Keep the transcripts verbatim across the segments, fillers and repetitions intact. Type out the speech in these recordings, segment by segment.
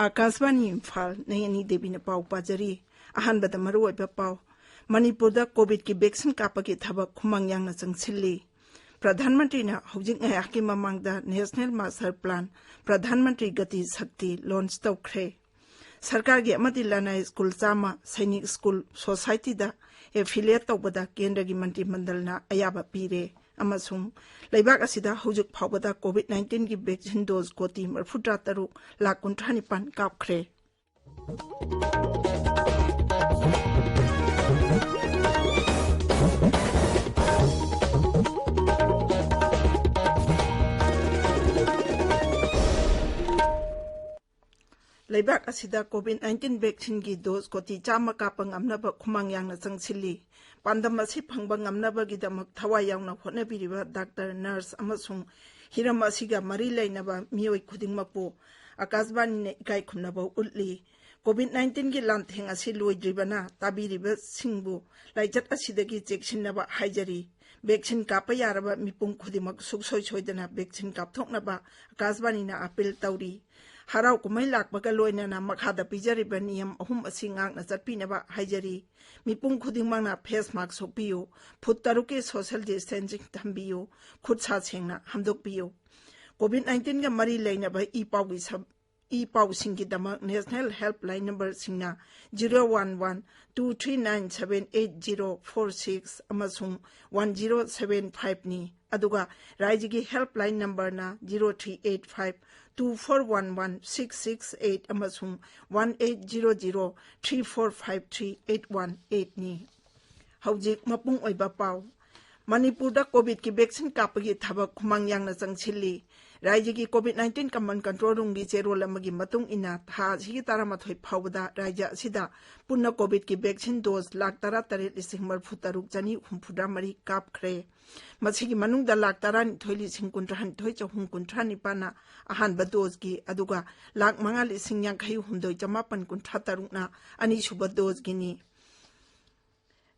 ꯑꯀꯥꯁꯕꯥꯅꯤ ꯏꯝꯐꯥꯜ, ꯅꯩ ꯑꯅꯤ ꯗꯦꯕꯤꯅ ꯄꯥꯎ ꯄꯥꯖꯔꯤ꯫ ꯑꯍꯥꯟꯕꯗ ꯃꯔꯨꯑꯣꯏꯕ ꯄꯥꯎ꯫ ꯃꯅꯤꯄꯨꯔꯗ ꯀꯣꯚꯤꯗꯀꯤ ꯚꯦꯛꯁꯤꯟ ꯀꯥꯞꯄꯒꯤ ꯊꯕꯛ ꯈꯨꯃꯥꯡ ꯌꯥꯡꯅ ꯆꯪꯁꯤꯜꯂꯤ꯫ ꯄ꯭ꯔꯙꯥꯟ ꯃꯟꯇ꯭ꯔꯤꯅ ꯍꯧꯖꯤꯛ ꯉꯥꯏꯍꯥꯛꯀꯤ ꯃꯃꯥꯡꯗ national master plan Pradhan Mantri Gati ꯁꯛꯇꯤ ꯂꯣꯟꯆ ꯇꯧꯈ꯭ꯔꯦ꯫ ꯁꯔꯀꯥꯔꯒꯤ ꯑꯃꯗꯤ ꯂꯅꯥꯏ ꯁ꯭ꯀꯨꯜ ꯆꯥꯝꯃ, ꯁꯩꯅꯤꯛ ꯁ꯭ꯀꯨꯜ, ꯁꯣꯁꯥꯏꯇꯤꯗ ꯑꯦꯐꯤꯂꯤꯌꯦꯠ ꯇꯧꯕꯗ ꯀꯦꯟꯗ꯭ꯔꯒꯤ ꯃꯟꯇ꯭ꯔꯤ ꯃꯟꯗꯜꯅ ꯑꯌꯥꯕ ꯄꯤꯔꯦ꯫ ꯑꯃꯁꯨꯡ ꯂꯩꯕꯥꯛ ꯑꯁꯤꯗ ꯍꯧꯖꯤꯛ ꯐꯥꯎꯕꯗ ꯀꯣꯚꯤꯗ ꯅꯥꯏꯟꯇꯤꯟꯒꯤ ꯚꯦꯛꯁꯤꯟ ꯗꯣꯁ ꯀꯣꯇꯤ ꯃꯔꯤꯐꯨꯇꯔꯥ ꯇꯔꯨꯛ ꯂꯥꯈ ꯀꯨꯟꯊ꯭ꯔꯥ ꯅꯤꯄꯥꯟ ꯀꯥꯞꯈ꯭ꯔꯦ꯫ ꯂꯩꯕꯥꯛ ꯑꯁꯤꯗ ꯀꯣꯚꯤꯗ ꯅꯥꯏꯟꯇꯤꯟ ꯚꯦꯛꯁꯤꯟꯒꯤ ꯗꯣꯁ ꯀꯣꯇꯤ ꯆꯥꯝꯃ ꯀꯥꯞꯄ ꯉꯝꯅꯕ ꯈꯨꯃꯥꯡ ꯌꯥꯡꯅ ꯆꯪꯁꯤꯜꯂꯤ꯫ ꯄꯥꯟꯗꯝ ꯑꯁꯤ ꯐꯪꯕ ꯉꯝꯅꯕꯒꯤꯗꯃꯛ ꯊꯋꯥꯏ ꯌꯥꯎꯅ ꯍꯣꯠꯅꯕꯤꯔꯤꯕ ꯗꯥꯛꯇꯔ, ꯅꯔꯁ ꯑꯃꯁꯨꯡ ꯍꯤꯔꯝ ꯑꯁꯤꯒ ꯃꯔꯤ ꯂꯩꯅꯕ ꯃꯤꯑꯣꯏ ꯈꯨꯗꯤꯡꯃꯛꯄꯨ ꯑꯀꯥꯁꯕꯥꯅꯤꯅ ꯏꯀꯥꯏ ꯈꯨꯝꯅꯕ ꯎꯠꯂꯤ꯫ ꯀꯣꯚꯤꯗ ꯅꯥꯏꯟꯇꯤꯟꯒꯤ ꯂꯥꯟꯊꯦꯡ ꯑꯁꯤ ꯂꯣꯏꯗ꯭ꯔꯤꯕꯅ ꯇꯥꯕꯤꯔꯤꯕꯁꯤꯡꯕꯨ ꯂꯥꯏꯆꯠ ꯑꯁꯤꯗꯒꯤ ꯆꯦꯛꯁꯤꯟꯅꯕ ꯍꯥꯏꯖꯔꯤ꯫ ꯚꯦꯛꯁꯤꯟ ꯀꯥꯞꯄ ꯌꯥꯔꯕ ꯃꯤꯄꯨꯝ ꯈꯨꯗꯤꯡꯃꯛ ꯁꯨꯡꯁꯣꯏ ꯁꯣꯏꯗꯅ ꯚꯦꯛꯁꯤꯟ ꯀꯥꯞꯊꯣꯛꯅꯕ ꯑꯀꯥꯁꯕꯥꯅꯤꯅ ꯑꯥꯄꯤꯜ ꯇꯧꯔꯤ꯫ ꯍꯔꯥꯎ ꯀꯨꯝꯍꯩ ꯂꯥꯛꯄꯒ ꯂꯣꯏꯅꯅ ꯃꯈꯥꯗ ꯄꯤꯖꯔꯤꯕ ꯅꯤꯌꯝ ꯑꯍꯨꯝ ꯑꯁꯤ ꯉꯥꯛꯅ ꯆꯠꯄꯤꯅꯕ ꯍꯥꯏꯖꯔꯤ꯫ ꯃꯤꯄꯨꯝ ꯈꯨꯗꯤꯡꯃꯛꯅ ꯐꯦꯁ ꯃꯥꯁꯛ ꯎꯞꯄꯤꯌꯨ, ꯐꯨꯠ ꯇꯔꯨꯛꯀꯤ ꯁꯣꯁꯤꯌꯦꯜ ꯗꯤꯁꯇꯦꯟꯁꯤꯡ ꯊꯝꯕꯤꯌꯨ, ꯈꯨꯠ ꯁꯥ ꯁꯦꯡꯅ ꯍꯥꯝꯗꯣꯛꯄꯤꯌꯨ꯫ ꯀꯣꯚꯤꯗ ꯅꯥꯏꯟꯇꯤꯟꯒ ꯃꯔꯤ ꯂꯩꯅꯕ ꯏ ꯄꯥꯎꯒꯤ ꯁꯝ-, ꯏ ꯄꯥꯎꯁꯤꯡꯒꯤꯗꯃꯛ ꯅꯦꯁꯅꯦꯜ ꯍꯦꯜꯞꯂꯥꯏꯟ ꯅꯝꯕꯔꯁꯤꯡꯅ zero one one two three nine seven eight zero four six ꯑꯃꯁꯨꯡ ꯋꯥꯟ ꯖꯤꯔꯣ ꯁꯚꯦꯟ ꯐꯥꯏꯚꯅꯤ꯫ ꯑꯗꯨꯒ ꯔꯥꯏꯖ꯭ꯌꯒꯤ ꯍꯦꯜꯞꯂꯥꯏꯟ ꯅꯝꯕꯔꯅ zero three eight five two four one one six six eight ꯑꯃꯁꯨꯡ one eight zero zero three four five three eight one ꯑꯩꯠꯅꯤ꯫ ꯍꯧꯖꯤꯛ ꯃꯄꯨꯡ ꯑꯣꯏꯕ ꯄꯥꯎ꯫ ꯃꯅꯤꯄꯨꯔꯗ ꯀꯣꯚꯤꯗꯀꯤ ꯚꯦꯛꯁꯤꯟ ꯀꯥꯞꯄꯒꯤ ꯊꯕꯛ ꯈꯨꯃꯥꯡ ꯌꯥꯡꯅ ꯆꯪꯁꯤꯜꯂꯤ꯫ ꯔꯥꯏꯖ꯭ꯌꯒꯤ ꯀꯣꯚꯤꯗ ꯅꯥꯏꯟꯇꯤꯟ ꯀꯃꯥꯟ ꯀꯟꯇ꯭ꯔꯣꯜ ꯔꯨꯝꯒꯤ ꯆꯦꯔꯣꯜ ꯑꯃꯒꯤ ꯃꯇꯨꯡ ꯏꯟꯅ, ꯊꯥ ꯑꯁꯤꯒꯤ ꯇꯔꯥꯃꯥꯊꯣꯏ ꯐꯥꯎꯕꯗ ꯔꯥꯏꯖ꯭ꯌ ꯑꯁꯤꯗ ꯄꯨꯟꯅ ꯀꯣꯚꯤꯗꯀꯤ ꯚꯦꯛꯁꯤꯟ ꯗꯣꯁ ꯂꯥꯈ ꯇꯔꯥꯇꯔꯦꯠ ꯂꯤꯁꯤꯡ ꯃꯔꯤꯐꯨ ꯇꯔꯨꯛ ꯆꯅꯤ ꯍꯨꯝꯐꯨꯇꯔꯥ ꯃꯔꯤ ꯀꯥꯞꯈ꯭ꯔꯦ꯫ ꯃꯁꯤꯒꯤ ꯃꯅꯨꯡꯗ ꯂꯥꯈ ꯇꯔꯥꯅꯤꯊꯣꯏ ꯂꯤꯁꯤꯡ ꯀꯨꯟꯊ꯭ꯔꯥꯅꯤꯊꯣꯏ ꯆꯍꯨꯝ ꯀꯨꯟꯊ꯭ꯔꯥ ꯅꯤꯄꯥꯟꯅ ꯑꯍꯥꯟꯕ ꯗꯣꯁꯀꯤ, ꯑꯗꯨꯒ ꯂꯥꯈ ꯃꯉꯥ ꯂꯤꯁꯤꯡ ꯌꯥꯡꯈꯩ ꯍꯨꯝꯗꯣꯏ ꯆꯃꯥꯄꯟ ꯀꯨꯟꯊ꯭ꯔꯥ ꯇꯔꯨꯛꯅ ꯑꯅꯤꯁꯨꯕ ꯗꯣꯁꯀꯤꯅꯤ꯫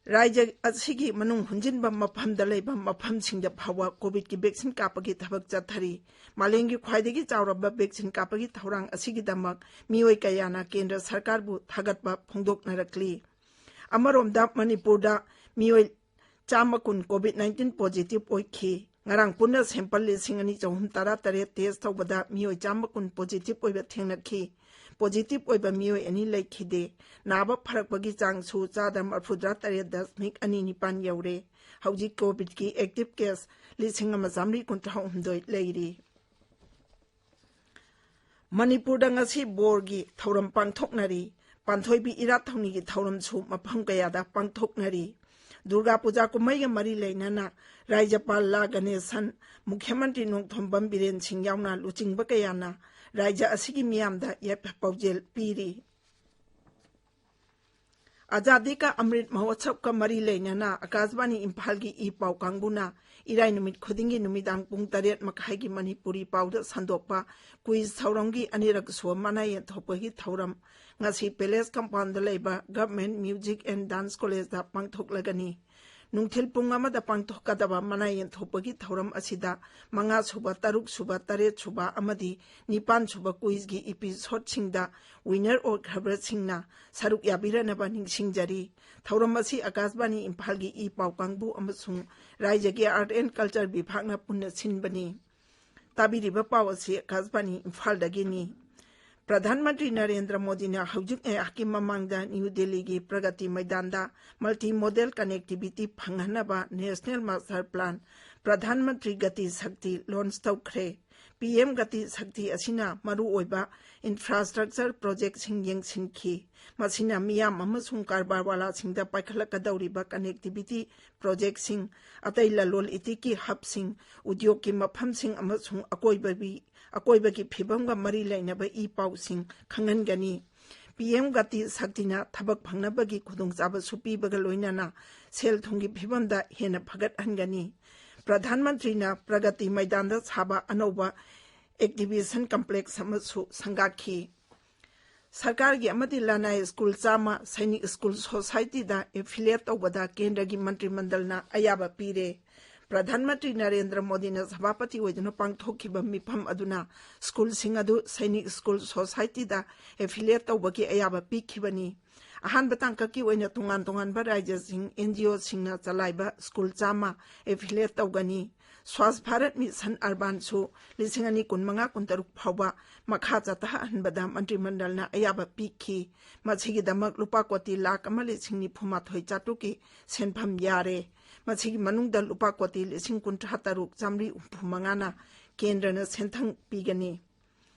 ꯔꯥꯖ꯭ꯌ ꯑꯁꯤꯒꯤ ꯃꯅꯨꯡ ꯍꯨꯟꯖꯤꯟꯕ ꯃꯐꯝꯗ ꯂꯩꯕ ꯃꯐꯝꯁꯤꯡꯗ ꯐꯥꯎꯕ ꯀꯣꯚꯤꯗꯀꯤ ꯚꯦꯛꯁꯤꯟ ꯀꯥꯞꯄꯒꯤ ꯊꯕꯛ ꯆꯠꯊꯔꯤ꯫ ꯃꯥꯂꯦꯝꯒꯤ ꯈ꯭ꯋꯥꯏꯗꯒꯤ ꯆꯥꯎꯔꯕ ꯚꯦꯛꯁꯤꯟ ꯀꯥꯞꯄꯒꯤ ꯊꯧꯔꯥꯡ ꯑꯁꯤꯒꯤꯗꯃꯛ ꯃꯤꯑꯣꯏ ꯀꯌꯥꯅ ꯀꯦꯟꯗ꯭ꯔ ꯁꯔꯀꯥꯔꯕꯨ ꯊꯥꯒꯠꯄ ꯐꯣꯡꯗꯣꯛꯅꯔꯛꯂꯤ꯫ ꯑꯃꯔꯣꯝꯗ ꯃꯅꯤꯄꯨꯔꯗ ꯃꯤꯑꯣꯏ ꯆꯥꯝꯃ ꯀꯨꯟ ꯀꯣꯚꯤꯗ ꯅꯥꯏꯟꯇꯤꯟ ꯄꯣꯖꯤꯇꯤꯚ ꯑꯣꯏꯈꯤ꯫ ꯉꯔꯥꯡ ꯄꯨꯟꯅ ꯁꯦꯝꯄꯜ ꯂꯤꯁꯤꯡ ꯑꯅꯤ ꯆꯍꯨꯝ ꯇꯔꯥ ꯇꯔꯦꯠ ꯇꯦꯁ ꯇꯧꯕꯗ ꯃꯤꯑꯣꯏ ꯆꯥꯝꯃ ꯀꯨꯟ ꯄꯣꯖꯤꯇꯤꯚ ꯑꯣꯏꯕ ꯊꯦꯡꯅꯈꯤ꯫ ꯄꯣꯖꯤꯇꯤꯚ ꯑꯣꯏꯕ ꯃꯤꯑꯣꯏ ꯑꯅꯤ ꯂꯩꯈꯤꯗꯦ꯫ ꯅꯥꯕ ꯐꯔꯛꯄꯒꯤ ꯆꯥꯡꯁꯨ ꯆꯥꯗ ꯃꯔꯐꯨꯇꯔꯥ ꯇꯔꯦꯠ ꯗꯁꯃꯤꯛ ꯑꯅꯤ ꯅꯤꯄꯥꯟ ꯌꯧꯔꯦ꯫ ꯍꯧꯖꯤꯛ ꯀꯣꯚꯤꯗꯀꯤ ꯑꯦꯛꯇꯤꯚ ꯀꯦꯁ ꯂꯤꯁꯤꯡ ꯑꯃ ꯆꯥꯃꯔꯤ ꯀꯨꯟꯊ꯭ꯔꯥ ꯍꯨꯝꯗꯣꯏ ꯂꯩꯔꯤ꯫ ꯃꯅꯤꯄꯨꯔꯗ ꯉꯁꯤ ꯕꯣꯔꯒꯤ ꯊꯧꯔꯝ ꯄꯥꯡꯊꯣꯛꯅꯔꯤ꯫ ꯄꯥꯟꯊꯣꯏꯕꯤ ꯏꯔꯥꯠ ꯊꯧꯅꯤꯒꯤ ꯊꯧꯔꯝꯁꯨ ꯃꯐꯝ ꯀꯌꯥꯗ ꯄꯥꯡꯊꯣꯛꯅꯔꯤ꯫ ꯗꯨꯔꯒꯥ ꯄꯨꯖꯥ ꯀꯨꯝꯍꯩꯒ ꯃꯔꯤ ꯂꯩꯅꯅ ꯔꯥꯖ꯭ꯌꯄꯥꯜ ꯂꯥ ꯒꯅꯦꯁꯟ, ꯃꯨꯈ꯭ꯌ ꯃꯟꯇ꯭ꯔꯤ ꯅꯣꯡꯊꯣꯝꯕꯝ ꯕꯤꯔꯦꯟ ꯁꯤꯡ ꯌꯥꯎꯅ ꯂꯨꯆꯤꯡꯕ ꯀꯌꯥꯅ ꯔꯥꯖ꯭ꯌ ꯑꯁꯤꯒꯤ ꯃꯤꯌꯥꯝꯗ ꯌꯥꯏꯐ ꯄꯥꯎꯖꯦꯜ ꯄꯤꯔꯤ꯫ ꯑꯖꯥꯗꯤ ꯀꯥ ꯑꯃ꯭ꯔꯤꯠ ꯃꯍꯣꯠꯁꯕꯀ ꯃꯔꯤ ꯂꯩꯅꯅ ꯑꯀꯥꯁꯕꯥꯅꯤ ꯏꯝꯐꯥꯜꯒꯤ ꯏ ꯄꯥꯎ ꯀꯥꯡꯕꯨꯅ ꯏꯔꯥꯏ ꯅꯨꯃꯤꯠ ꯈꯨꯗꯤꯡꯒꯤ ꯅꯨꯃꯤꯗꯥꯡ ꯄꯨꯡ ꯇꯔꯦꯠ ꯃꯈꯥꯏꯒꯤ ꯃꯅꯤꯄꯨꯔꯤ ꯄꯥꯎꯗ ꯁꯟꯗꯣꯛꯄ ꯀ꯭ꯋꯤꯖ ꯊꯧꯔꯝꯒꯤ ꯑꯅꯤꯔꯛ ꯁꯨꯕ ꯃꯅꯥ ꯌꯦꯟꯊꯣꯛꯄꯒꯤ ꯊꯧꯔꯝ ꯉꯁꯤ ꯄꯦꯂꯦꯁ ꯀꯝꯄꯥꯎꯟꯗ ꯂꯩꯕ ꯒꯚꯔꯟꯃꯦꯟꯠ ꯃ꯭ꯌꯨꯖꯤꯛ ꯑꯦꯟ ꯗꯥꯟꯁ ꯀꯣꯂꯦꯖꯇ ꯄꯥꯡꯊꯣꯛꯂꯒꯅꯤ꯫ ꯅꯨꯡꯊꯤꯜ ꯄꯨꯡ ꯑꯃꯗ ꯄꯥꯡꯊꯣꯛꯀꯗꯕ ꯃꯅꯥ ꯌꯦꯟꯊꯣꯛꯄꯒꯤ ꯊꯧꯔꯝ ꯑꯁꯤꯗ ꯃꯉꯥ ꯁꯨꯕ, ꯇꯔꯨꯛ ꯁꯨꯕ, ꯇꯔꯦꯠ ꯁꯨꯕ ꯑꯃꯗꯤ ꯅꯤꯄꯥꯟ ꯁꯨꯕ ꯀ꯭ꯋꯤꯖꯒꯤ ꯏꯄꯤꯁꯣꯗꯁꯤꯡꯗ ꯋꯤꯅꯔ ꯑꯣꯏꯈ꯭ꯔꯕꯁꯤꯡꯅ ꯁꯔꯨꯛ ꯌꯥꯕꯤꯔꯅꯕ ꯅꯤꯡꯁꯤꯡꯖꯔꯤ꯫ ꯊꯧꯔꯝ ꯑꯁꯤ ꯑꯀꯥꯁꯕꯥꯅꯤ ꯏꯝꯐꯥꯜꯒꯤ ꯏ ꯄꯥꯎ ꯀꯥꯡꯕꯨ ꯑꯃꯁꯨꯡ ꯔꯥꯏꯖ꯭ꯌꯒꯤ ꯑꯥꯔꯠ ꯑꯦꯟ ꯀꯜꯆꯔ ꯕꯤꯚꯥꯒꯅ ꯄꯨꯟꯅ ꯁꯤꯟꯕꯅꯤ꯫ ꯇꯥꯕꯤꯔꯤꯕ ꯄꯥꯎ ꯑꯁꯤ ꯑꯀꯥꯁꯕꯥꯅꯤ ꯏꯝꯐꯥꯜꯗꯒꯤꯅꯤ꯫ ꯄ꯭ꯔꯙꯥꯟ ꯃꯟꯇ꯭ꯔꯤ ꯅꯔꯦꯟꯗ꯭ꯔ ꯃꯣꯗꯤꯅ ꯍꯧꯖꯤꯛ ꯉꯥꯏꯍꯥꯛꯀꯤ ꯃꯃꯥꯡꯗ ꯅ꯭ꯌꯨ ꯗꯦꯜꯂꯤꯒꯤ ꯄ꯭ꯔꯒꯇꯤ ꯃꯩꯗꯥꯟꯗ ꯃꯜꯇꯤ ꯃꯣꯗꯦꯜ ꯀꯅꯦꯛꯇꯤꯚꯤꯇꯤ ꯐꯪꯍꯟꯅꯕ national master plan, Pradhan Mantri Gati ꯁꯛꯇꯤ ꯂꯣꯟꯆ ꯇꯧꯈ꯭ꯔꯦ꯫ ꯄꯤ ꯑꯦꯝ ꯒꯇꯤ ꯁꯛꯇꯤ ꯑꯁꯤꯅ ꯃꯔꯨꯑꯣꯏꯕ ꯏꯟꯐ꯭ꯔꯥꯁ꯭ꯇ꯭ꯔꯛꯆꯔ ꯄ꯭ꯔꯣꯖꯦꯛꯁꯤꯡ ꯌꯦꯡꯁꯤꯟꯈꯤ꯫ ꯃꯁꯤꯅ ꯃꯤꯌꯥꯝ ꯑꯃꯁꯨꯡ ꯀꯔꯕꯥꯔ ꯋꯥꯂꯥꯁꯤꯡꯗ ꯄꯥꯏꯈꯠꯂꯛꯀꯗꯧꯔꯤꯕ ꯀꯅꯦꯛꯇꯤꯚꯤꯇꯤ ꯄ꯭ꯔꯣꯖꯦꯛꯁꯤꯡ, ꯑꯇꯩ ꯂꯂꯣꯟ ꯏꯇꯤꯛꯀꯤ ꯍꯕꯁꯤꯡ, ꯎꯗ꯭ꯌꯣꯒꯀꯤ ꯃꯐꯝꯁꯤꯡ ꯑꯃꯁꯨꯡ ꯑꯀꯣꯏꯕꯒꯤ, ꯑꯀꯣꯏꯕꯒꯤ ꯐꯤꯕꯝꯒ ꯃꯔꯤ ꯂꯩꯅꯕ ꯏ ꯄꯥꯎꯁꯤꯡ ꯈꯪꯍꯟꯒꯅꯤ꯫ ꯄꯤ ꯑꯦꯝ ꯒꯇꯤ ꯁꯛꯇꯤꯅ ꯊꯕꯛ ꯐꯪꯅꯕꯒꯤ ꯈꯨꯗꯣꯡꯆꯥꯕꯁꯨ ꯄꯤꯕꯒ ꯂꯣꯏꯅꯅ ꯁꯦꯜ ꯊꯨꯝꯒꯤ ꯐꯤꯕꯝꯗ ꯍꯦꯟꯅ ꯐꯒꯠꯍꯟꯒꯅꯤ꯫ ꯄ꯭ꯔꯙꯥꯟ ꯃꯟꯇ꯭ꯔꯤꯅ ꯄ꯭ꯔꯒꯇꯤ ꯃꯩꯗꯥꯟꯗ ꯁꯥꯕ ꯑꯅꯧꯕ ꯑꯦꯛꯖꯤꯕꯤꯁꯟ ꯀꯝꯄ꯭ꯂꯦꯛꯁ ꯑꯃꯁꯨ ꯁꯪꯒꯥꯈꯤ꯫ ꯁꯔꯀꯥꯔꯒꯤ ꯑꯃꯗꯤ ꯂꯅꯥꯏ ꯁ꯭ꯀꯨꯜ ꯆꯥꯝꯃ ꯁꯩꯅꯤꯛ ꯁ꯭ꯀꯨꯜ ꯁꯣꯁꯥꯏꯇꯤꯗ ꯑꯦꯐꯤꯂꯤꯌꯦꯠ ꯇꯧꯕꯗ ꯀꯦꯟꯗ꯭ꯔꯒꯤ ꯃꯟꯇ꯭ꯔꯤ ꯃꯟꯗꯜꯅ ꯑꯌꯥꯕ ꯄꯤꯔꯦ꯫ ꯄ꯭ꯔꯙꯥꯟ ꯃꯟꯇ꯭ꯔꯤ ꯅꯔꯦꯟꯗ꯭ꯔ ꯃꯣꯗꯤꯅ ꯁꯚꯥꯄꯇꯤ ꯑꯣꯏꯗꯨꯅ ꯄꯥꯡꯊꯣꯛꯈꯤꯕ ꯃꯤꯐꯝ ꯑꯗꯨꯅ ꯁ꯭ꯀꯨꯜꯁꯤꯡ ꯑꯗꯨ ꯁꯩꯅꯤꯛ ꯁ꯭ꯀꯨꯜ ꯁꯣꯁꯥꯏꯇꯤꯗ ꯑꯦꯐꯤꯂꯤꯌꯦꯠ ꯇꯧꯕꯒꯤ ꯑꯌꯥꯕ ꯄꯤꯈꯤꯕꯅꯤ꯫ ꯑꯍꯥꯟꯕ ꯇꯥꯡꯀꯛꯀꯤ ꯑꯣꯏꯅ ꯇꯣꯉꯥꯟ ꯇꯣꯉꯥꯟꯕ ꯔꯥꯖ꯭ꯌꯁꯤꯡ, ꯑꯦꯟ ꯖꯤ ꯑꯣꯁꯤꯡꯅ ꯆꯂꯥꯏꯕ ꯁ꯭ꯀꯨꯜ ꯆꯥꯝꯃ ꯑꯦꯐꯤꯂꯤꯌꯦꯠ ꯇꯧꯒꯅꯤ꯫ ꯁ꯭ꯋꯥꯁ ꯚꯥꯔꯠ ꯃꯤꯁꯟ ꯑꯔꯕꯥꯟꯁꯨ ꯂꯤꯁꯤꯡ ꯑꯅꯤ ꯀꯨꯟꯃꯉꯥ ꯀꯨꯟꯇꯔꯨꯛ ꯐꯥꯎꯕ ꯃꯈꯥ ꯆꯠꯊꯍꯟꯕꯗ ꯃꯟꯇ꯭ꯔꯤ ꯃꯟꯗꯜꯅ ꯑꯌꯥꯕ ꯄꯤꯈꯤ꯫ ꯃꯁꯤꯒꯤꯗꯃꯛ ꯂꯨꯄꯥ ꯀꯣꯇꯤ ꯂꯥꯈ ꯑꯃ ꯂꯤꯁꯤꯡ ꯅꯤꯐꯨ ꯃꯥꯊꯣꯏ ꯆꯥꯇ꯭ꯔꯨꯛꯀꯤ ꯁꯦꯟꯐꯝ ꯌꯥꯔꯦ꯫ ꯃꯁꯤꯒꯤ ꯃꯅꯨꯡꯗ ꯂꯨꯄꯥ ꯀꯣꯇꯤ ꯂꯤꯁꯤꯡ ꯀꯨꯟꯊ꯭ꯔꯥ ꯇꯔꯨꯛ ꯆꯥꯃꯔꯤ ꯍꯨꯝꯐꯨ ꯃꯉꯥꯅ ꯀꯦꯟꯗ꯭ꯔꯅ ꯁꯦꯟꯊꯪ ꯄꯤꯒꯅꯤ꯫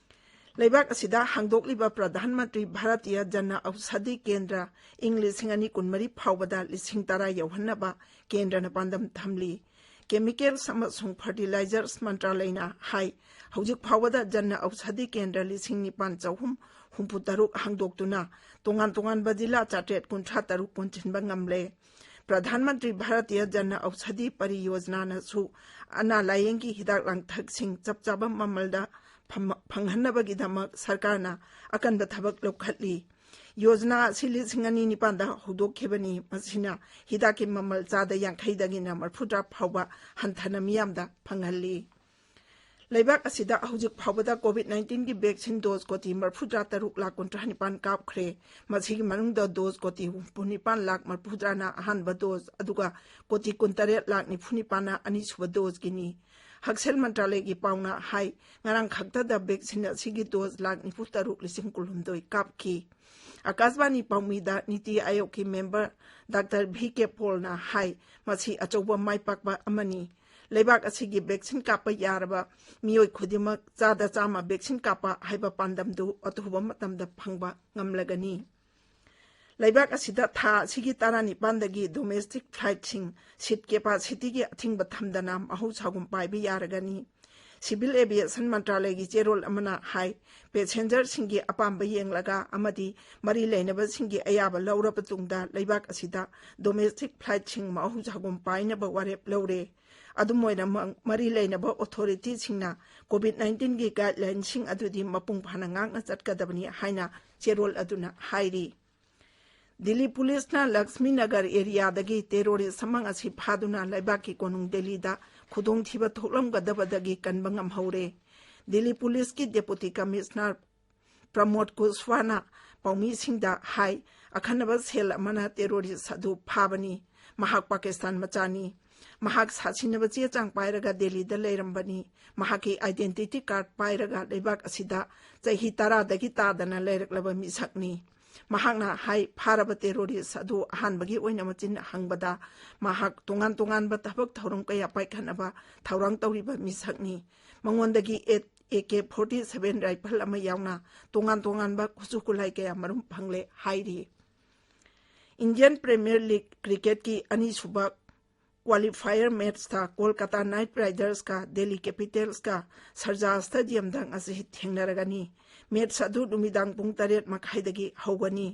ꯂꯩꯕꯥꯛ ꯑꯁꯤꯗ ꯍꯥꯡꯗꯣꯛꯂꯤꯕ ꯄ꯭ꯔꯙꯥꯟ ꯃꯟꯇ꯭ꯔꯤ ꯚꯥꯔꯇꯤꯌ ꯖꯟ ꯑꯧꯁꯥꯙꯤ ꯀꯦꯟꯗ꯭ꯔ ꯏꯪ ꯂꯤꯁꯤꯡ ꯑꯅꯤ ꯀꯨꯟꯃꯔꯤ ꯐꯥꯎꯕꯗ ꯂꯤꯁꯤꯡ ꯇꯔꯥ ꯌꯧꯍꯟꯅꯕ ꯀꯦꯟꯗ꯭ꯔꯅ ꯄꯥꯟꯗꯝ ꯊꯝꯂꯤ꯫ ꯀꯦꯃꯤꯀꯦꯜꯁ ꯑꯃꯁꯨꯡ ꯐꯔꯇꯤꯂꯥꯏꯖꯔꯁ ꯃꯟꯇ꯭ꯔꯥꯂꯌꯅ ꯍꯥꯏ, ꯍꯧꯖꯤꯛ ꯐꯥꯎꯕꯗ ꯖꯟ ꯑꯧꯁꯥꯙꯤ ꯀꯦꯟꯗ꯭ꯔ ꯂꯤꯁꯤꯡ ꯅꯤꯄꯥꯟ ꯆꯍꯨꯝ ꯍꯨꯝꯐꯨ ꯇꯔꯨꯛ ꯍꯥꯡꯗꯣꯛꯇꯨꯅ ꯇꯣꯉꯥꯟ ꯇꯣꯉꯥꯟꯕ ꯖꯤꯂꯥ ꯆꯥꯇ꯭ꯔꯦꯠ ꯀꯨꯟꯊ꯭ꯔꯥ ꯇꯔꯨꯛ ꯀꯣꯟꯁꯤꯟꯕ ꯉꯝꯂꯦ꯫ ꯄ꯭ꯔꯙꯥꯟ ꯃꯟꯇ꯭ꯔꯤ ꯚꯥꯔꯇꯤꯌ ꯖꯟ ꯑꯧꯁꯥꯙꯤ ꯄꯔꯤꯌꯣꯖꯅꯥꯅꯁꯨ ꯑꯅꯥ ꯂꯥꯌꯦꯡꯒꯤ ꯍꯤꯗꯥꯛ ꯂꯥꯡꯊꯛꯁꯤꯡ ꯆꯞ ꯆꯥꯕ ꯃꯃꯜꯗ ꯐꯝ-, ꯐꯪꯍꯟꯅꯕꯒꯤꯗꯃꯛ ꯁꯔꯀꯥꯔꯅ ꯑꯀꯟꯕ ꯊꯕꯛ ꯂꯧꯈꯠꯂꯤ꯫ ꯌꯣꯖꯅꯥ ꯑꯁꯤ ꯂꯤꯁꯤꯡ ꯑꯅꯤ ꯅꯤꯄꯥꯟꯗ ꯍꯧꯗꯣꯛꯈꯤꯕꯅꯤ꯫ ꯃꯁꯤꯅ ꯍꯤꯗꯥꯛꯀꯤ ꯃꯃꯜ ꯆꯥꯗ ꯌꯥꯡꯈꯩꯗꯒꯤꯅ ꯃꯔꯐꯨꯇꯔꯥ ꯐꯥꯎꯕ ꯍꯟꯊꯅ ꯃꯤꯌꯥꯝꯗ ꯐꯪꯍꯜꯂꯤ꯫ ꯂꯩꯕꯥꯛ ꯑꯁꯤꯗ ꯍꯧꯖꯤꯛ ꯐꯥꯎꯕꯗ ꯀꯣꯚꯤꯗ ꯅꯥꯏꯟꯇꯤꯟꯒꯤ ꯚꯦꯛꯁꯤꯟ ꯗꯣꯖ ꯀꯣꯇꯤ ꯃꯔꯐꯨꯇꯔꯥ ꯇꯔꯨꯛ ꯂꯥꯈ ꯀꯨꯟꯊ꯭ꯔꯥ ꯅꯤꯄꯥꯟ ꯀꯥꯞꯈ꯭ꯔꯦ꯫ ꯃꯁꯤꯒꯤ ꯃꯅꯨꯡꯗ ꯗꯣꯖ ꯀꯣꯇꯤ ꯍꯨꯝꯐꯨ ꯅꯤꯄꯥꯟ ꯂꯥꯈ ꯃꯔꯐꯨꯇꯔꯥꯅ ꯑꯍꯥꯟꯕ ꯗꯣꯖ, ꯑꯗꯨꯒ ꯀꯣꯇꯤ ꯀꯨꯟꯇꯔꯦꯠ ꯂꯥꯈ ꯅꯤꯐꯨ ꯅꯤꯄꯥꯟꯅ ꯑꯅꯤꯁꯨꯕ ꯗꯣꯖꯀꯤꯅꯤ꯫ ꯍꯛꯁꯦꯜ ꯃꯟꯇ꯭ꯔꯥꯂꯌꯒꯤ ꯄꯥꯎꯅ ꯍꯥꯏ, ꯉꯔꯥꯡ ꯈꯛꯇꯗ ꯚꯦꯛꯁꯤꯟ ꯑꯁꯤꯒꯤ ꯗꯣꯖ ꯂꯥꯈ ꯅꯤꯐꯨ ꯇꯔꯨꯛ ꯂꯤꯁꯤꯡ ꯀꯨꯟꯍꯨꯝꯗꯣꯏ ꯀꯥꯞꯈꯤ꯫ ꯑꯀꯥꯁꯕꯥꯅꯤ ꯄꯥꯎꯃꯤꯗ ꯅꯤꯇꯤ ꯑꯥꯌꯣꯒꯀꯤ ꯃꯦꯝꯕꯔ ꯗꯥꯛꯇꯔ ꯚꯤ ꯀꯦ ꯄꯣꯜꯅ ꯍꯥꯏ, ꯃꯁꯤ ꯑꯆꯧꯕ ꯃꯥꯏ ꯄꯥꯛꯄ ꯑꯃꯅꯤ꯫ ꯂꯩꯕꯥꯛ ꯑꯁꯤꯒꯤ ꯚꯦꯛꯁꯤꯟ ꯀꯥꯞꯄ ꯌꯥꯔꯕ ꯃꯤꯑꯣꯏ ꯈꯨꯗꯤꯡꯃꯛ ꯆꯥꯗ ꯆꯥꯝꯃ ꯚꯦꯛꯁꯤꯟ ꯀꯥꯞꯄ ꯍꯥꯏꯕ ꯄꯥꯟꯗꯝꯗꯨ ꯑꯊꯨꯕ ꯃꯇꯝꯗ ꯐꯪꯕ ꯉꯝꯂꯒꯅꯤ꯫ ꯂꯩꯕꯥꯛ ꯑꯁꯤꯗ ꯊꯥ ꯑꯁꯤꯒꯤ ꯇꯔꯥꯅꯤꯄꯥꯟꯗꯒꯤ ꯗꯣꯃꯦꯁꯇꯤꯛ ꯐ꯭ꯂꯥꯏꯠꯁꯤꯡ ꯁꯤꯠ ꯀꯦꯄꯥꯁꯤꯇꯤꯒꯤ ꯑꯊꯤꯡꯕ ꯊꯝꯗꯅ ꯃꯍꯧꯁꯥꯒꯨꯝ ꯄꯥꯏꯕ ꯌꯥꯔꯒꯅꯤ꯫ ꯁꯤꯚꯤꯜ ꯑꯦꯚꯤꯌꯦꯁꯟ ꯃꯟꯇ꯭ꯔꯥꯂꯌꯒꯤ ꯆꯦꯔꯣꯜ ꯑꯃꯅ ꯍꯥꯏ, ꯄꯦꯁꯦꯟꯖꯔꯁꯤꯡꯒꯤ ꯑꯄꯥꯝꯕ ꯌꯦꯡꯂꯒ ꯑꯃꯗꯤ ꯃꯔꯤ ꯂꯩꯅꯕꯁꯤꯡꯒꯤ ꯑꯌꯥꯕ ꯂꯧꯔꯕ ꯇꯨꯡꯗ ꯂꯩꯕꯥꯛ ꯑꯁꯤꯗ ꯗꯣꯃꯦꯁꯇꯤꯛ ꯐ꯭ꯂꯥꯏꯠꯁꯤꯡ ꯃꯍꯧꯁꯥꯒꯨꯝ ꯄꯥꯏꯅꯕ ꯋꯥꯔꯦꯞ ꯂꯧꯔꯦ꯫ ꯑꯗꯨꯝ ꯑꯣꯏꯅꯃꯛ, ꯃꯔꯤ ꯂꯩꯅꯕ ꯑꯣꯊꯣꯔꯤꯇꯤꯁꯤꯡꯅ ꯀꯣꯚꯤꯗ ꯅꯥꯏꯟꯇꯤꯟꯒꯤ ꯒꯥꯏꯗꯂꯥꯏꯟꯁꯤꯡ ꯑꯗꯨꯗꯤ ꯃꯄꯨꯡ ꯐꯥꯅ ꯉꯥꯛꯅ ꯆꯠꯀꯗꯕꯅꯤ ꯍꯥꯏꯅ ꯆꯦꯔꯣꯜ ꯑꯗꯨꯅ ꯍꯥꯏꯔꯤ꯫ ꯗꯤꯜꯂꯤ ꯄꯨꯂꯤꯁꯅ ꯂꯛꯁꯃꯤ ꯅꯒꯔ ꯑꯦꯔꯤꯌꯥꯗꯒꯤ ꯇꯦꯔꯣꯔꯤꯁ ꯑꯃ ꯉꯁꯤ ꯐꯥꯗꯨꯅ ꯂꯩꯕꯥꯛꯀꯤ ꯀꯣꯅꯨꯡ ꯗꯦꯜꯂꯤꯗ ꯈꯨꯗꯣꯡꯊꯤꯕ ꯊꯣꯛꯂꯝꯒꯗꯕꯗꯒꯤ ꯀꯟꯕ ꯉꯝꯍꯧꯔꯦ꯫ ꯗꯤꯜꯂꯤ ꯄꯨꯂꯤꯁꯀꯤ ꯗꯦꯄꯨꯇꯤ ꯀꯃꯤꯁꯅꯔ ꯄ꯭ꯔꯃꯣꯗ ꯀꯨꯁꯋꯥꯅ ꯄꯥꯎꯃꯤꯁꯤꯡꯗ ꯍꯥꯏ, ꯑꯈꯟꯅꯕ ꯁꯦꯜ ꯑꯃꯅ ꯇꯦꯔꯣꯔꯤꯁ ꯑꯗꯨ ꯐꯥꯕꯅꯤ꯫ ꯃꯍꯥꯛ ꯄꯥꯀꯤꯁꯇꯥꯟ ꯃꯆꯥꯅꯤ꯫ ꯃꯍꯥꯛ ꯁꯥꯁꯤꯟꯅꯕ ꯆꯦ ꯆꯥꯡ ꯄꯥꯏꯔꯒ ꯗꯦꯜꯂꯤꯗ ꯂꯩꯔꯝꯕꯅꯤ꯫ ꯃꯍꯥꯛꯀꯤ ꯑꯥꯏꯗꯦꯟꯇꯤꯇꯤ ꯀꯥꯔꯗ ꯄꯥꯏꯔꯒ ꯂꯩꯕꯥꯛ ꯑꯁꯤꯗ ꯆꯍꯤ ꯇꯔꯥꯗꯒꯤ ꯇꯥꯗꯅ ꯂꯩꯔꯛꯂꯕ ꯃꯤꯁꯛꯅꯤ꯫ ꯃꯍꯥꯛꯅ ꯍꯥꯏ, ꯐꯥꯔꯕ ꯇꯦꯔꯣꯔꯤꯁ ꯑꯗꯨ ꯑꯍꯥꯟꯕꯒꯤ ꯑꯣꯏꯅ ꯃꯆꯤꯟ ꯍꯪꯕꯗ ꯃꯍꯥꯛ ꯇꯣꯉꯥꯟ ꯇꯣꯉꯥꯟꯕ ꯊꯕꯛ ꯊꯧꯔꯝ ꯀꯌꯥ ꯄꯥꯏꯈꯠꯅꯕ ꯊꯧꯔꯥꯡ ꯇꯧꯔꯤꯕ ꯃꯤꯁꯛꯅꯤ꯫ ꯃꯉꯣꯟꯗꯒꯤ A K forty seven rifle ꯑꯃ ꯌꯥꯎꯅ ꯇꯣꯉꯥꯟ ꯇꯣꯉꯥꯟꯕ ꯈꯨꯠꯁꯨ ꯈꯨꯠꯂꯥꯏ ꯀꯌꯥ ꯃꯔꯨꯝ ꯐꯪꯂꯦ ꯍꯥꯏꯔꯤ꯫ ꯏꯟꯗꯤꯌꯟ ꯄ꯭ꯔꯤꯃꯤꯌꯔ ꯂꯤꯒ ꯀ꯭ꯔꯤꯀꯦꯠꯀꯤ ꯑꯅꯤꯁꯨꯕ ꯀ꯭ꯋꯥꯂꯤꯐꯥꯏꯌꯔ ꯃꯦꯠꯁꯇ ꯀꯣꯜꯀꯇꯥ ꯅꯥꯏꯠ ꯔꯥꯏꯗꯔꯁꯀ ꯗꯦꯜꯂꯤ ꯀꯦꯄꯤꯇꯦꯜꯁꯀ ꯁꯔꯖꯥ ꯁ꯭ꯇꯦꯗꯤꯌꯝꯗ ꯉꯁꯤ ꯊꯦꯡꯅꯔꯒꯅꯤ꯫ ꯃꯦꯠꯁ ꯑꯗꯨ ꯅꯨꯃꯤꯗꯥꯡ ꯄꯨꯡ ꯇꯔꯦꯠ ꯃꯈꯥꯏꯗꯒꯤ ꯍꯧꯒꯅꯤ꯫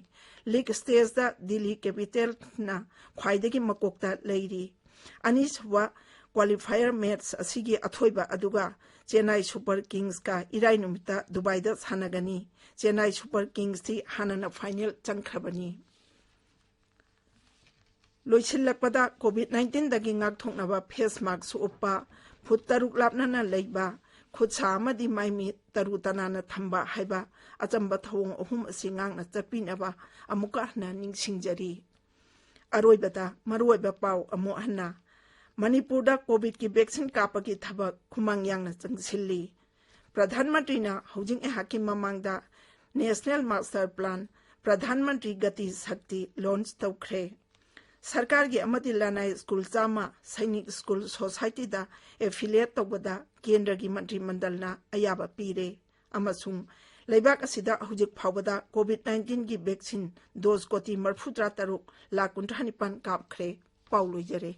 ꯂꯤꯒ ꯁ꯭ꯇꯦꯖꯇ ꯗꯤꯜꯂꯤ ꯀꯦꯄꯤꯇꯦꯜꯅ ꯈ꯭ꯋꯥꯏꯗꯒꯤ ꯃꯀꯣꯛꯇ ꯂꯩꯔꯤ꯫ ꯑꯅꯤꯁꯨꯕ ꯀ꯭ꯋꯥꯂꯤꯐꯥꯏꯌꯔ ꯃꯦꯠꯁ ꯑꯁꯤꯒꯤ ꯑꯊꯣꯏꯕ ꯑꯗꯨꯒ ꯆꯦꯟꯅꯥꯏ ꯁꯨꯄꯔ ꯀꯤꯡꯁꯀ ꯏꯔꯥꯏ ꯅꯨꯃꯤꯠꯇ ꯗꯨꯕꯥꯏꯗ ꯁꯥꯟꯅꯒꯅꯤ꯫ ꯆꯦꯟꯅꯥꯏ ꯁꯨꯄꯔ ꯀꯤꯡꯁꯇꯤ ꯍꯥꯟꯅꯅ ꯐꯥꯏꯅꯦꯜ ꯆꯪꯈ꯭ꯔꯕꯅꯤ꯫ ꯂꯣꯏꯁꯤꯜꯂꯛꯄꯗ, ꯀꯣꯚꯤꯗ ꯅꯥꯏꯟꯇꯤꯟꯗꯒꯤ ꯉꯥꯛꯊꯣꯛꯅꯕ ꯐꯦꯁ ꯃꯥꯛꯁ ꯎꯞꯄ, ꯐꯨꯠ ꯇꯔꯨꯛ ꯂꯥꯞꯅꯅ ꯂꯩꯕ, ꯈꯨꯠ ꯁꯥ ꯑꯃꯗꯤ ꯃꯥꯏ ꯃꯤꯠ ꯇꯔꯨ ꯇꯅꯥꯟꯅ ꯊꯝꯕ ꯍꯥꯏꯕ ꯑꯆꯝꯕ ꯊꯧꯑꯣꯡ ꯑꯍꯨꯝ ꯑꯁꯤ ꯉꯥꯛꯅ ꯆꯠꯄꯤꯅꯕ ꯑꯃꯨꯛꯀ ꯍꯟꯅ ꯅꯤꯡꯁꯤꯡꯖꯔꯤ꯫ ꯑꯔꯣꯏꯕꯗ ꯃꯔꯨꯑꯣꯏꯕ ꯄꯥꯎ ꯑꯃꯨꯛ ꯍꯟꯅ꯫ ꯃꯅꯤꯄꯨꯔꯗ ꯀꯣꯚꯤꯗꯀꯤ ꯚꯦꯛꯁꯤꯟ ꯀꯥꯞꯄꯒꯤ ꯊꯕꯛ ꯈꯨꯃꯥꯡ ꯌꯥꯡꯅ ꯆꯪꯁꯤꯜꯂꯤ꯫ ꯄ꯭ꯔꯙꯥꯟ ꯃꯟꯇ꯭ꯔꯤꯅ ꯍꯧꯖꯤꯛ ꯑꯩꯍꯥꯛꯀꯤ ꯃꯃꯥꯡꯗ national master plan Pradhan Mantri Gati ꯁꯛꯇꯤ ꯂꯣꯟꯆ ꯇꯧꯈ꯭ꯔꯦ꯫ ꯁꯔꯀꯥꯔꯒꯤ ꯑꯃꯗꯤ ꯂꯅꯥꯏ ꯁ꯭ꯀꯨꯜ ꯆꯥꯝꯃ ꯁꯩꯅꯤꯛ ꯁ꯭ꯀꯨꯜ ꯁꯣꯁꯥꯏꯇꯤꯗ ꯑꯦꯐꯤꯂꯤꯌꯦꯠ ꯇꯧꯕꯗ ꯀꯦꯟꯗ꯭ꯔꯒꯤ ꯃꯟꯇ꯭ꯔꯤ ꯃꯟꯗꯜꯅ ꯑꯌꯥꯕ ꯄꯤꯔꯦ꯫ ꯑꯃꯁꯨꯡ ꯂꯩꯕꯥꯛ ꯑꯁꯤꯗ ꯍꯧꯖꯤꯛ ꯐꯥꯎꯕꯗ ꯀꯣꯚꯤꯗ ꯅꯥꯏꯟꯇꯤꯟꯒꯤ ꯚꯦꯛꯁꯤꯟ ꯗꯣꯁ ꯀꯣꯇꯤ ꯃꯔꯤꯐꯨꯇꯔꯥ ꯇꯔꯨꯛ ꯂꯥꯈ ꯀꯨꯟꯊ꯭ꯔꯥ ꯅꯤꯄꯥꯟ ꯀꯥꯞꯈ꯭ꯔꯦ꯫ ꯄꯥꯎ ꯂꯣꯏꯖꯔꯦ꯫